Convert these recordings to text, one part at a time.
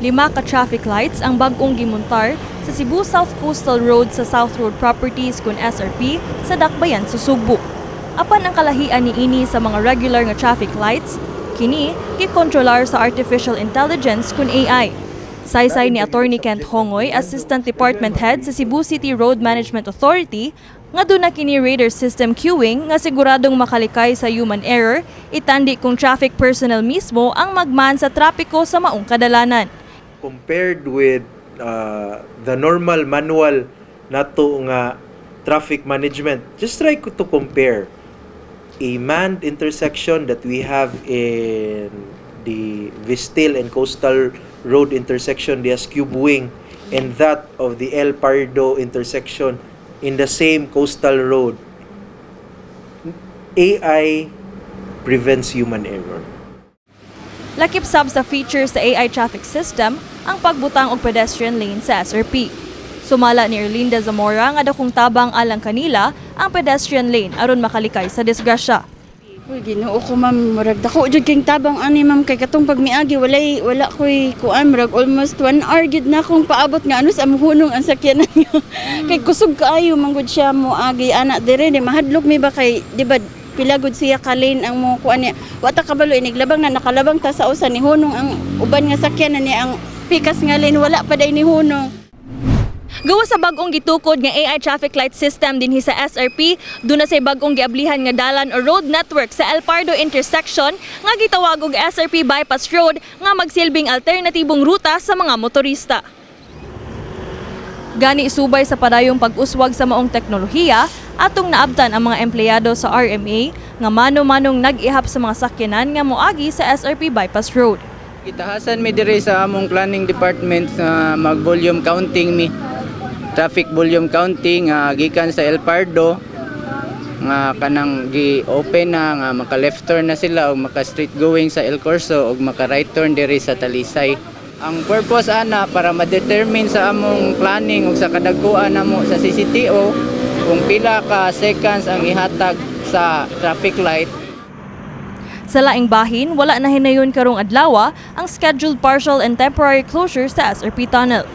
Lima ka traffic lights ang bag-ong gimuntar sa Cebu South Coastal Road sa South Road Properties kun SRP sa Dakbayan sa Sugbo. Apan ang kalahian niini sa mga regular nga traffic lights, kini gikontrolar sa artificial intelligence kun AI. Saysay ni Attorney Kent Hongoy, Assistant Department Head sa Cebu City Road Management Authority, nga duna kini radar system cueing nga siguradong makalikay sa human error, itandi kung traffic personnel mismo ang magman sa trapiko sa maong kadalanan. Compared with the normal manual nato nga traffic management, just try to compare a manned intersection that we have in the Vistil and Coastal Road intersection, the Cube Wing, and that of the El Pardo intersection in the same coastal road. AI prevents human error. Lakip sab sa features sa AI traffic system ang pagbutang og pedestrian lane sa SRP. Sumala ni Erlinda Zamora nga dakong tabang alang kanila ang pedestrian lane aron makalikay sa disgrasya. Uy, Ginoo ko, ma'am, murag dako jud kay tabang ani, ma'am, kay katong pag miagi walay wala koy kuan, murag almost 1 hour gyud na akong paabot nga ano sa muhunong ang sakyanan niya. Kay kusog kaayo manggod siya mo agi ana dire di mahadlok mi ba kay di ba pila gud siya ka lane ang mo kuan niya. Wa ta kabalo iniglabang na nakalabang ta sa usa ni hunong ang uban nga sakyanan niya, ang pikas nga lane wala pa day ni hunong. Gawas sa bag-ong gitukod nga AI traffic light system dinhi sa SRP, duna say bag-ong giablihan nga dalan o road network sa El Pardo intersection nga gitawag og SRP Bypass Road nga magsilbing alternatibong ruta sa mga motorista. Gani subay sa padayong pag-uswag sa maong teknolohiya, atong naabtan ang mga empleyado sa RMA nga mano-manong nag-ihap sa mga sakyanan nga moagi sa SRP Bypass Road. Gitahasan mi diri sa among planning department sa mag volume counting mi. Traffic volume counting nga gikan sa El Pardo nga kanang gi-open na nga maka left turn na sila og maka straight going sa El Corso og maka right turn diri sa Talisay. Ang purpose ana para ma-determine sa among planning ug sa kadagkuan namo sa CCTO kung pila ka seconds ang ihatag sa traffic light. Sa laing bahin, wala na hinayon karong adlaw ang scheduled partial and temporary closure sa SRP Tunnel.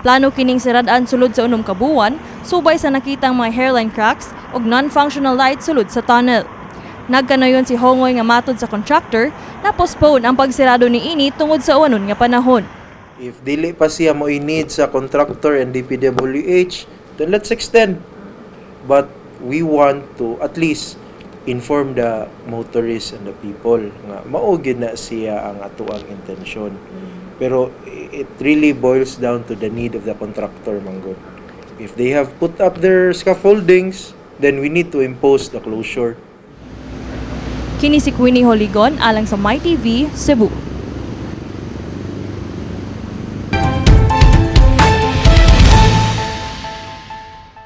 Plano kining sirad-an sulod sa 6 ka buwan, subay sa nakitang mga hairline cracks ug non-functional lights sulod sa tunnel. Nagkanayon si Hongoy nga matod sa contractor, na postpone ang pagsirado niini tungod sa uwanon nga panahon. If dili pa siya mo need sa contractor and DPWH, then let's extend. But we want to at least inform the motorists and the people nga mao gyud na siya ang atuang intensyon. Pero it really boils down to the need of the contractor manggod. If they have put up their scaffoldings, then we need to impose the closure. Kini si Queenie Holigon alang sa MyTV, Cebu.